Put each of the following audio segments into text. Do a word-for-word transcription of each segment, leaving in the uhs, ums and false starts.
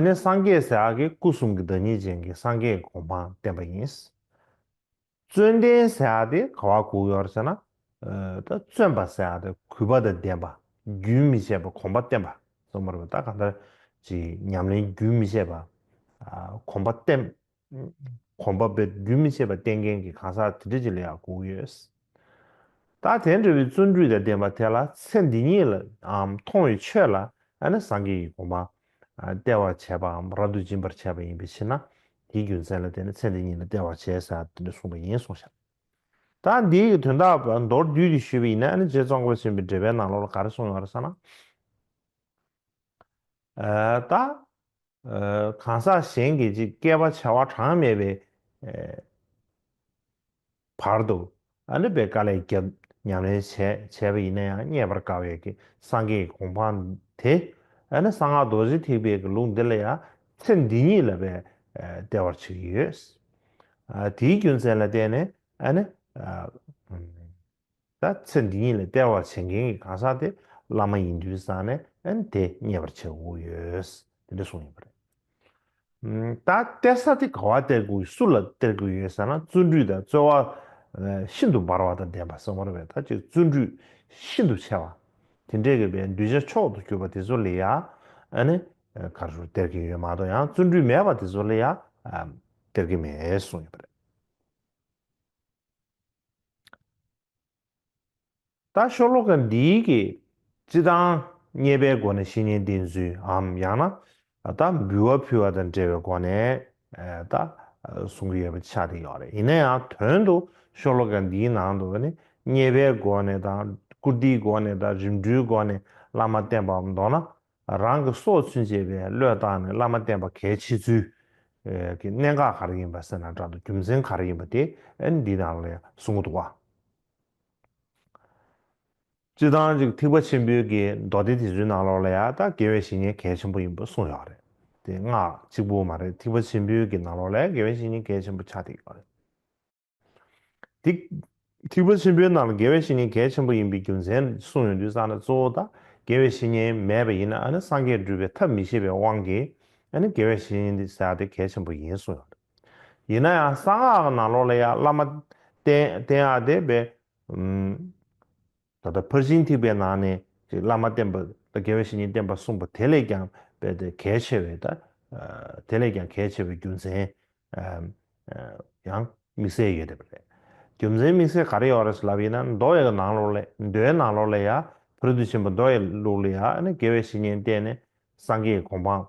དེ་ནས་སངས་རྒྱས་ཟེར་ཡག་གི་སྐུ་གསུམ་གྱི་བདག་ཉིད་ཅན་གྱི་སངས་རྒྱས་ཀྱི་གོ་འཕང་བསྟན་པ་ཡིན། བརྩོན་ལྡན་ཟེར་ཡག་དེ་ག་བ་གོ་གི་ཡོད་རེད་ཟེར་ན། ཨ་ད་བརྩོན་པ་ཟེར་ཡག་དེ་གུས་པ་དང་ལྡན་པ། རྒྱུན་མི་ཆད་པ་གོམས་པ་བརྟན་པ་གསུངས་པ་རེད་པ། ད་གང་ལྟར་ཅིག་ཉམས་ལེན་རྒྱུན་མི་ཆད་པ། ཨ་གོམས་པ་བརྟན། གོམས་པ་དཔེ་རྒྱུན་མི་ཆད་པ་བསྟེན་མཁན་གྱི་གང་ཟག་དེ་འདྲ་ཅིག་ལ་ཡང་གོ་གི་ཡོད། ད་དེ་འདྲ་བའི་བརྩོན་འགྲུས་དང་ལྡན་པ་དེ་ལ་ཚེ་འདི་ཉིད་ལ་ཨམ་མཐོང་བའི་ཆོས་ལ་ཨ་ནི་སངས་རྒྱས་ཀྱི་གོ་འཕང་སྟེར་བར་བྱེད་པའམ་རབ་ཏུ་སྦྱིན་པར་བྱེད་པ་ཡིན་པའི་ཕྱིར་ན། དེའི་རྒྱུ་མཚན་ལ་བརྟེན་ནས་ཚེ་འདི་ཉིད་ལ་སྟེར་བར་བྱེད་ཟེར་དེ་འདྲ་གསུངས་པ་ཡིན་གསུངས་ཤག་ད་འདིའི་གི་དོན་དག་མདོར་བསྡུས་ཏེ་ཞུས་པ་ཡིན་ན། ཨ་ནི་རྗེ་ཙོང་ཁ་པ་ཆེན་པོའི་འགྲེལ་པའི་ནང་ལོགས་ལ་ག་རེ་གསུངས་ཡོད་རེད་ཟེར་ན། ཨ་ད། ཨ་གང་ཟག་གཞན་གྱིས་ཅིག་བསྐལ་པ་བྱེ་བ་གྲངས་མེད་པའི་ཨ་བར་དུ་ཨ་ནི་དཔེ་དཀའ་ལས་བརྒྱབ། ཉམས་ལེན་བྱས་བྱས་པ་ཡིན་ན་ཡང་རྙེད་པར་དཀའ་བའི་གི་སངས་རྒྱས་ཀྱི་གོ་འཕང་དེ། ཨ་ནི་གསང་སྔགས་རྡོ་རྗེ་ཐེག་པའི་གི་ལུགས་འདི་ལ་ཡང་ཚེ་འདི་ཉིད་ལ་དཔེ་ཨ་སྟེར་བར་བྱེད་ཀྱི་ཡོད། ཨ་དེའི་རྒྱུ་མཚན་ལ་བརྟེན་ནས་ཨ་ནི་ཨ་ད་ཚེ་འདི་ཉིད་ལ་སྟེར་བར་བྱེད་མཁན་གྱི་གང་ཟག་དེ་བླ་མ་ཡིན་དུས་ཙང་ནས་ཨ་ནི་དེ་རྙེད་པར་བྱེད་དགོས་ཡོད། དེ་འདྲ་གསུངས་ཡོད་པ་རེད། ཨམ་ད་སྟེར་ས་དེ་ག་བ་སྟེར་དགོས། སུ་ལ་སྟེར་དགོས་ཡོད་ཟེར་ན། བརྩོན་འགྲུས་དང་རྩོལ་བ་ཨ་ཤིན་ཏུ་འབར་བ་དང་ལྡན་པ་གསུངས་པ་རེད་པས། ད་ཅིག་བརྩོན་འགྲུས་ཤིན་ཏུ་ཆེ་བ། དེ་འདྲའི་གི་བའི་གདུལ་བྱ་མཆོག་ཏུ་གྱུར་པ་དེ་ཚོ་ལ་ཡ་ཨ་ནི་ཨ་ག་རེ་སྟེར་གྱི་ཡོད་མ་གཏོགས། ཡང་བརྩོན་འགྲུས་མེད་པ་དེ་ཚོ་ལ་ཡ་ཨ་སྟེར་གྱི་མེད་གསུངས་ཡོད་པ་རེད། ད་ཤོ་ལོ་ཀ་འདིའི་གི་སྤྱི་བཏང་མཉེས་པའི་སྒོ་ནས་བཤེས་གཉེན་བསྟེན་ཚུལ་འམ། ཡང་ན་ད་འབུལ་བ་ཕུལ་བ་དང་འབྲེལ་བའི་སྒོ་ནས་ཨ་ད་གསུང་གི་ཡོད་པ་ཆགས་བསྡད་ཡོད་རེད། ཡིན་ན་ཡང་དོན་དུ་ཤོ་ལོ་ཀ་འདིའི་ནང་དུ་ནི་མཉེས་པའི་སྒོ་ནས་དང་། བཀུར་སྟིའི་སྒོ་ནས་དང་། རིམ་གྲོའི་སྒོ་ནས་བླ་མ་བསྟེན་པའམ། མདོར་ན་རང་གི་སྲོག་ཚུན་ཆད་པའི་བློས་བཏང་ནས་བླ་མ་བསྟེན་པ་གལ་ཆེ་ཚུལ་གྱི་གནད་འགག་ག་རེ་ཡིན་པ་ཟེར་ན། འདྲ་འདུག་རྒྱུ་མཚན་ག་རེ་ཡིན་པ་དེ་ཨ་ནི་འདིའི་ནང་ལ་གསུང་གི་འདུག་བ། སྤྱིར་བཏང་ཅིག་ཐེག་པ་ཆེན་པོའི་གི་མདོ་སྡེ་དེ་ཚོའི་ནང་ལོགས་ལ་ཡང་ད་དགེ་བའི་བཤེས་གཉེན་གལ་ཆེན་པོ་ཡིན་པ་གསུངས་ཡོད་རེད། དེ་སྔགས་གཅིག་པུ་མ་རེད། ཐེག་པ་ཆེན་པོའི་གི་ནང་ལོགས་ལ་ཡང་དགེ་བའི་བཤེས་གཉེན་གལ་ཆེན་པོ་ཆགས་བསྡད་ཡོད་རེད། དེ་ཐེག་པ་ཆེན་པོའི་ནང་ལ་དགེ་བའི་བཤེས་གཉེན་གལ་ཆེན་པོ་ཡིན་པའི་རྒྱུ་མཚན་གསུངས་ཡོང་དུས་ཙང་ནས། གཙོ་བོ་ད་དགེ་བའི་བཤེས་གཉེན་མེད་པ་ཡིན་ན་ཨ་ནི་སངས་རྒྱས་འགྲུབ་པའི་ཐབས་མི་ཤེས་པའི་དབང་གིས་ཨ་ནི་དགེ་བའི་བཤེས་གཉེན་དེ་ཟེར་ཡག་དེ་གལ་ཆེན་པོ་ཡིན་གསུངས་ཡོད་རེད། ཡིན་ན་ཡང་གསང་སྔགས་ཀྱི་ནང་ལོགས་ལ་ཡང་བླ་མ་བསྟེན་བསྟེན་ཡག་དེ་དཔེ་ཨམ། ད་ལྟ་ཕར་ཕྱིན་ཐེག་པའི་ནང་ནས་ཅིག་བླ་མ་བསྟེན་པ་དང་དགེ་བའི་བཤེས་གཉེན་བསྟེན་པ་གསུངས་པ་དེ་ལས་ཀྱང་དཔེ་དེ་གལ་ཆེ་བའི་ད་ཨ་དེ་ལས་ཀྱང་གལ་ཆེ་བའི་རྒྱུ་མཚན་ཨ་ཨ་ཡང་དམིགས་བསལ་ཡོད་བསྡད་པ་རེད། རྒྱུ་མཚན་དམིགས་བསལ་ག་རེ་ཡོད་རེད་ལབ་ཡིན་ན། མདོ་ཡི་གི་ནང་ལོགས་ལ། མདོའི་ནང་ལོགས་ལ་ཡང་བོད་དུ་ཕྱིན་པ་མདོ་ཡི་ལུགས་ལ་ཡང་ཨ་ནི་དགེ་བའི་བཤེས་གཉེན་བསྟེན་ནས་སངས་རྒྱས་ཀྱི་གོ་འཕང་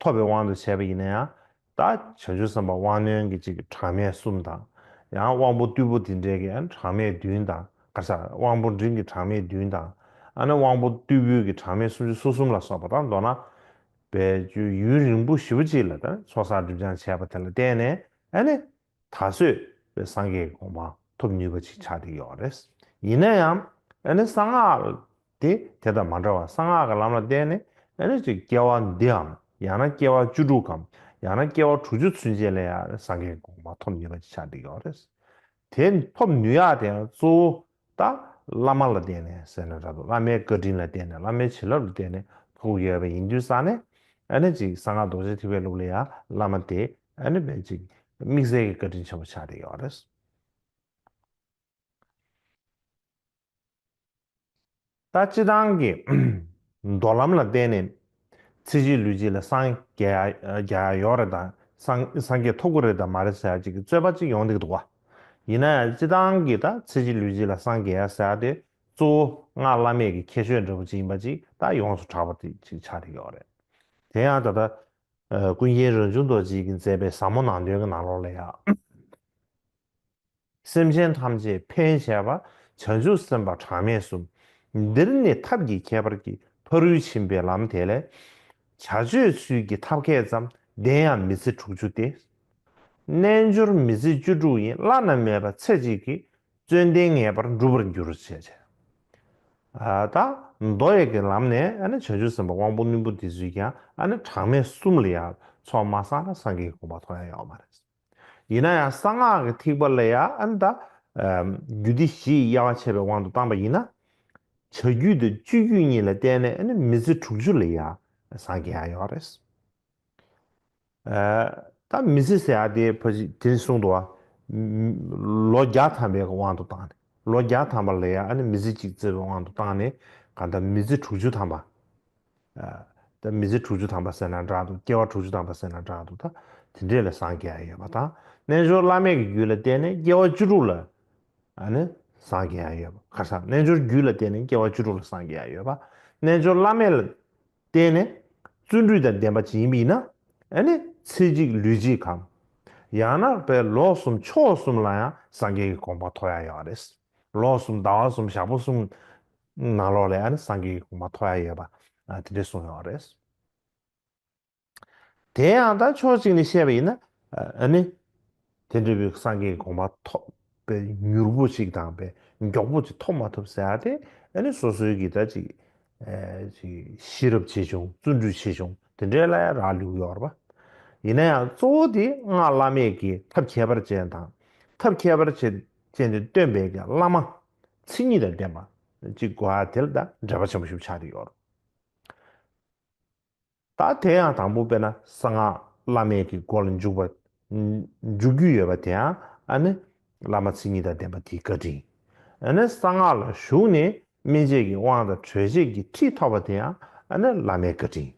ཐོབ་པའི་དབང་དུ་བྱས་པ་ཡིན་ན་ཡང་། ད་བྱང་ཆུབ་སེམས་དཔའ་དབང་རྣོན་གྱི་གཅིག་གི་གྲངས་མེད་གསུམ་དང་། ཡང་དབང་པོ་རྟུལ་པོ་དེ་འདྲའི་གི་ཡང་གྲངས་མེད་བདུན་དང་། ག་རེ་ཟེར། དབང་པོ་འབྲིང་གི་གྲངས་མེད་བདུན་དང་། ཨ་ནི་དབང་པོ་རྟུལ་པོའི་གི་གྲངས་མེད་སུམ་ཅུ་སོ་གསུམ་ལ་སོགས་པ་དང་། མདོར་ན་བའི་ཡུན་རིང་པོ་ཞེ་པོ་ཅིག་ལ་ད་ཚོགས་བསགས་སྒྲིབ་སྦྱང་བྱས་པ་དེ་ལ་བརྟེན་ནས་ཨ་ནི། ད་གཟོད་པའི་སངས་རྒྱས་ཀྱི་གོ་འཕང་ཐོབ་ནུས་པ་ཅིག་ཆགས་བསྡད་ཡོད་རེད། ཡིན་ན་ཡང་ཨ་ནི་གསང་སྔགས་དེ་དེ་དང་མ་འདྲ་བར། གསང་སྔགས་ཀྱི་ལམ་ལ་བརྟེན་ནས་ཨ་ནི་ཅིག་སྐྱེ་བ་འདིའམ། ཡང་ན་སྐྱེ་བ་བཅུ་དྲུག་གམ། ཡང་ན་སྐྱེ་བ་དྲུག་ཅུ་ཚུན་ཆད་ལ་ཡང་སངས་རྒྱས་ཀྱི་གོ་འཕང་ཐོབ་ནུས་པ་ཅིག་ཆགས་བསྡད་ཡོད་རེད། དེ་ཐོབ་ནུས་ཡག་དེ་ཡང་གཙོ་བོ་ད་བླ་མ་ལ་བརྟེན་ནས་ཟེར་ན་འདྲ་འདུག་བླ་མའི་བཀའ་དྲིན་ལ་བརྟེན་ནས། བླ་མའི་བྱིན་རླབས་ལ་བརྟེན་ནས་ཐོབ་ཀྱི་ཡོད་པ་ཡིན་དུས་ཙང་ནས། ཨ་ནི་ཅིག་གསང་སྔགས་རྡོ་རྗེ་ཐེག་པའི་ལུགས་ལ་ཡང་བླ་མ་དེ་ཨ་ནི་དཔེ་ཅིག་དམིགས་བསལ་གྱི་བཀའ་དྲིན་ཆེན་པོ་ཆགས་བསྡད་ཡོད་རེད། ད་སྤྱིར་བཏང་གི་མདོ་ལམ་ལ་བརྟེན་ནས་ཚེ་གཅིག་ལུས་གཅིག་ལ་སངས་རྒྱ་རྒྱ་ཡག་ཡོད་རེད་དང་། སངས་སངས་རྒྱས་ཐོབ་ཀྱི་རེད་དང་མ་རེད་ཟེར་ཡག་ཅིག་གི་རྩོད་པ་ཅིག་ཡོང་བསྡད་ཀྱི་འདུག་བ། ཡིན་ན་ཡང་སྤྱིར་བཏང་གི་ད་ཚེ་གཅིག་ལུས་གཅིག་ལ་སངས་རྒྱ་ཡག་ཟེར་ཡག་དེ་གཙོ་བོ་སྔགས་བླ་མེད་ཀྱི་ཁྱད་ཆོས་འདྲ་པོ་ཅིག་ཡིན་པ་ཅིག་ད་ཡོངས་སུ་གྲགས་པ་དེ་ཅིག་ཆགས་བསྡད་ཀྱི་ཡོད་རེད། དེ་ཡང་ད་ལྟ་ཨ་ཀུན་མཁྱེན་རང་བྱུང་རྡོ་རྗེ་གིས་མཛད་པའི་ཟབ་མོ་ནང་དོན་གྱི་ནང་ལོགས་ལ་ཡང་། སེམས་ཅན་ཐམས་ཅད་ཕན་བྱེད་པ། བྱང་ཆུབ་སེམས་དཔའ་གྲངས་མེད་གསུམ། འདིར་ནི་ཐབས་ཀྱི་ཁྱད་པར་གྱིས། ཕ་རོལ་ཕྱིན་པའི་ལམ་དེ་ལས། བྱ་སྤྱོད་ཚུལ་གྱིས་ཐབས་མཁས་ཙམ། ལྡན་ཡང་མི་ཚེ་དྲུག་ཅུ་སྟེ། རྣལ་འབྱོར་མི་ཚེ་བཅུ་དྲུག་ཡིན། བླ་ན་མེད་པ་ཚེ་གཅིག་གིས། བརྩོན་ལྡན་ངེས་པར་འགྲུབ་པར་འགྱུར་ཞེས་བྱས། ཨ་ད་མདོ་ཡི་གི་ལམ་ནས་ཨ་ནི་བྱང་ཆུབ་སེམས་དཔའ་དབང་པོ་རྣོན་པོ་དེ་ཚོས་ཀྱང་ཨ་ནི་གྲངས་མེད་གསུམ་ལ་ཡང་ཚོགས་མ་བསགས་ན་སངས་རྒྱས་ཀྱི་གོ་འཕང་ཐོབ་ཡ་ཡོད་མ་རེད། ཡིན་ན་ཡང་གསང་སྔགས་ཀྱི་ཐེག་པ་ལ་ཡང་ཨ་ནི་ད་ཨ་རྒྱུད་སྡེ་བཞི་ཡི་དབྱེ་བ་ཕྱེ་བའི་དབང་དུ་བཏང་པ་ཡིན་ན། བྱ་རྒྱུད་དང་སྤྱོད་རྒྱུད་གཉིས་ལ་བརྟེན་ནས་ཨ་ནི་མི་ཚེ་དྲུག་ཅུ་ལ་ཡང་ སངས་རྒྱས་ཡག་ཡོད་རེད། ཨ། ད་མི་ཚེ་ཟེར་ཡག་དེ་ཕ་ཅི་དེ་ནི་གསུངས་འདུག་བ། ལོ་བརྒྱ་ཐམ་པའི་དབང་དུ་བཏང་ནས། ལོ་བརྒྱ་ཐམ་པ་ལ་ཡ་ཨ་ནི་མི་ཚེ་གཅིག་བརྩི་བའི་དབང་དུ་བཏང་ནས། གང་ལྟར་མི་ཚེ་དྲུག་ཅུ་ཐམ་པ། ཨ། ད་མི་ཚེ་དྲུག་ཅུ་ཐམ་པ་ཟེར་ན་འདྲ་འདུག་སྐྱེ་བ་དྲུག་ཅུ་ཐམ་པ་ཟེར་ན་འདྲ་འདུག་ད་དེ་འདྲས་ལ་སངས་རྒྱས་ཡག་ཡོད་པ་དང་། རྣལ་འབྱོར་བླ་མེད་ཀྱི་རྒྱུད་ལ་བརྟེན་ནས་སྐྱེ་བ་བཅུ་དྲུག་ལ་ཨ་ནི་སངས་རྒྱས་ཡག་ཡོད་པ། ཁ་སང་རྣལ་འབྱོར་རྒྱུད་ལ་བརྟེན་ནས་སྐྱེ་བ་བཅུ་དྲུག་ལ་སངས་རྒྱས་ཡག་ཡོད་པ། རྣལ་འབྱོར་བླ་མེད་ལ་བརྟེན་ནས་བརྩོན་འགྲུས་དང་ལྡན་པ་ཅིག་ཡིན་པ་ཡིན་ན། ཨ་ནི་ཚེ་གཅིག་ལུས་གཅིག་གམ། ཡང་ན་དཔེ་ལོ་གསུམ་ཕྱོགས་གསུམ་ལ་ཡང་སངས་རྒྱས་ཀྱི་གོ་འཕང་ཐོབ་ཡག་ཡོད་རེད། ལོ་གསུམ་ཟླ་བ་གསུམ་ཞག་པོ་གསུམ་ནང་ལོགས་ལ་ཨ་ནི་སངས་རྒྱས་ཀྱི་གོ་འཕང་ཐོབ་ཡག་ཡོད་པ། ཨ། དེ་འདྲས་གསུངས་ཡོད་རེད། དེ་ཡང་ད་ཕྱོགས་གཅིག་ནས་བཤད་པ་ཡིན་ན། ཨ་ནི་དེ་འདྲ་བའི་སངས་རྒྱས་ཀྱི་གོ་འཕང་ཐོབ་པའི་མྱུར་པོ་ཅིག་དང་པའི་མགྱོགས་པོ་ཅིག་ཐོབ་མ་ཐུབ་ཟེར་ཡག་དེ། ཨ་ནི་སོ་སོའི་གི་ད་ཅིག་ཨ། ཅིག་ཤེས་རབ་ཆེ་ཆུང་བརྩོན་འགྲུས་ཆེ་ཆུང་དེ་འདྲའི་ལ་ཡང་རག་ལུས་ཡོད་རེད་པ། ཡིན་ན་ཡང་གཙོ་བོ་དེ་སྔགས་བླ་མེད་ཀྱི་ཐབས་ཁྱད་པར་ཅན་དང་། ཐབས་ཁྱད་པར་ཅན་དེ་སྟོན་པའི་གི་བླ་མ་མཚན་ཉིད་དང་ལྡན་པ་ཅིག་དགོས་ཡག་དེ་ལ་ད་འབྲེལ་བ་ཆེན་པོ་ཞིག་ཆགས་བསྡད་ཡོད་རེད། ད་དེ་ཡང་དང་པོ་དཔེར་ན་གསང་སྔགས་བླ་མེད་ཀྱི་སྒོ་ལ་འཇུག་པ། འཇུག་རྒྱུ་ཡོད་པ་དེ་ཡང་ཨ་ནི་བླ་མ་མཚན་ཉིད་དང་ལྡན་པ་དེའི་བཀའ་དྲིན། ཨ་ནི་གསང་སྔགས་ལ་ཞུགས་ནས་སྨིན་བྱེད་ཀྱི་དབང་དང་གྲོལ་བྱེད་ཀྱི་ཁྲིད་ཐོབ་པ་དེ་ཡང་ཨ་ནི་བླ་མའི་བཀའ་དྲིན།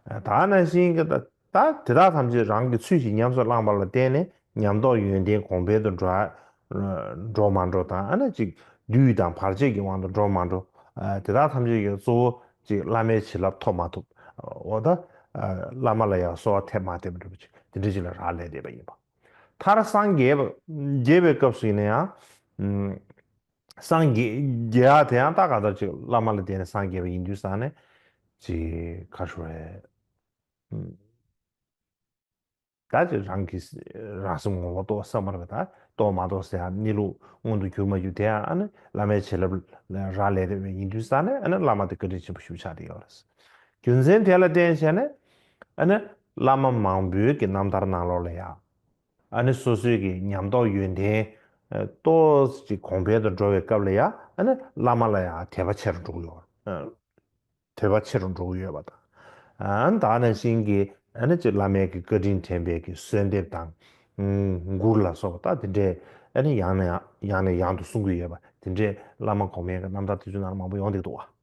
ད་ནང་བཞིན་གྱི་ད་ད་དེ་དག་ཐམས་ཅད་རང་གི་ཚུལ་བཞིན་ཉམས་སུ་བླངས་པ་ལ་བརྟེན་ནས་ཉམས་རྟོགས་ཡོན་ཏན་གོང་འཕེལ་དུ་འགྲོ་འགྲོ་མ་འགྲོ་དང་། ཨ་ནི་ཅིག་བསྡུས་དང་བར་ཆད་ཀྱི་དབང་དུ་འགྲོ་མ་འགྲོ། ཨ། དེ་དག་ཐམས་ཅད་ཀྱི་གཙོ་བོ་ཅིག་བླ་མའི་བྱིན་རླབས་ཐོབ་མ་ཐུབ། འོ་ད། ཨ། བླ་མ་ལ་ཡང་གསོལ་བ་འདེབས་མ་འདེབས་འདྲ་པོ་ཅིག་དེ་འདྲ་ཅིག་ལ་རག་ལས་བསྡད་པ་ཡིན་པ། མཐར་སངས་རྒྱས་པ། རྒྱས་པའི་སྐབས་སུ་ཡིན་ན་ཡང་། ཨུམ། སངས་རྒྱས་རྒྱས་ཡག་དེ་ཡང་ད་ག་ད་ཅིག་བླ་མ་ལ་བརྟེན་ནས་སངས་རྒྱས་པ་ཡིན་དུས་ཙང་ནས་ཅིག་ག་རེ་ཞུ་དགོས་རེད། ཨུམ། ད་ཅིག་རང་གི་རང་སེམས་ངོ་བོ་རྟོགས་བསམ་པར་ག་ད་རྟོགས་མ་རྟོགས་ཟེར་ཡག་གནས་ལུགས་མངོན་དུ་གྱུར་མ་གྱུར་དེ་ཡང་ཨ་ནི་བླ་མའི་བྱིན་རླབས་ལ་རག་ལས་རེད་པ། ཡིན་དུས་ཙང་ནས་ཨ་ནི་བླ་མ་དེ་བཀའ་དྲིན་ཆེན་པོ་ཞེ་པོ་ཆགས་བསྡད་ཡོད་རེད། རྒྱུ་མཚན་དེ་ལ་བརྟེན་བྱས་ནས་ཨ་ནི་བླ་མ་མང་པོའི་གི་རྣམ་ཐར་ནང་ལོགས་ལ་ཡང་ཨ་ནི་སོ་སོའི་གི་ཉམས་རྟོགས་ཡོན་ཏན་ཏོག་ཙམ་ཅིག་གོང་འཕེལ་དུ་འགྲོ་བའི་སྐབས་ལ་ཡང་ཨ་ནི་བླ་མ་ལ་ཡང་དད་པ་ཆེ་རུ་འགྲོ་གི་ཡོད་རེད། དད་པ་ཆེ་རུ་འགྲོ་གི་ཡོད་པ་དང་། ཨ། ད་ནང་བཞིན་གྱི་ཨ་ནི་ཅིག་བླ་མའི་གི་བཀའ་དྲིན་དྲན་པའི་གི་གསོལ་འདེབས་དང་། ཨུམ། མགུར་ལ་སོགས་པ་ད་དེ་འདྲས་ཨ་ནི་ཡང་ནས་ཡང་ཡང་ནས་ཡང་དུ་གསུང་གི་ཡོད་པ་དེ་འདྲས་བླ་མ་གོང་མའི་གི་རྣམ་ཐར་དེ་ཚོའི་ནང་ལ་མང་པོ་ཡོང་བསྡད་འདུག་བ།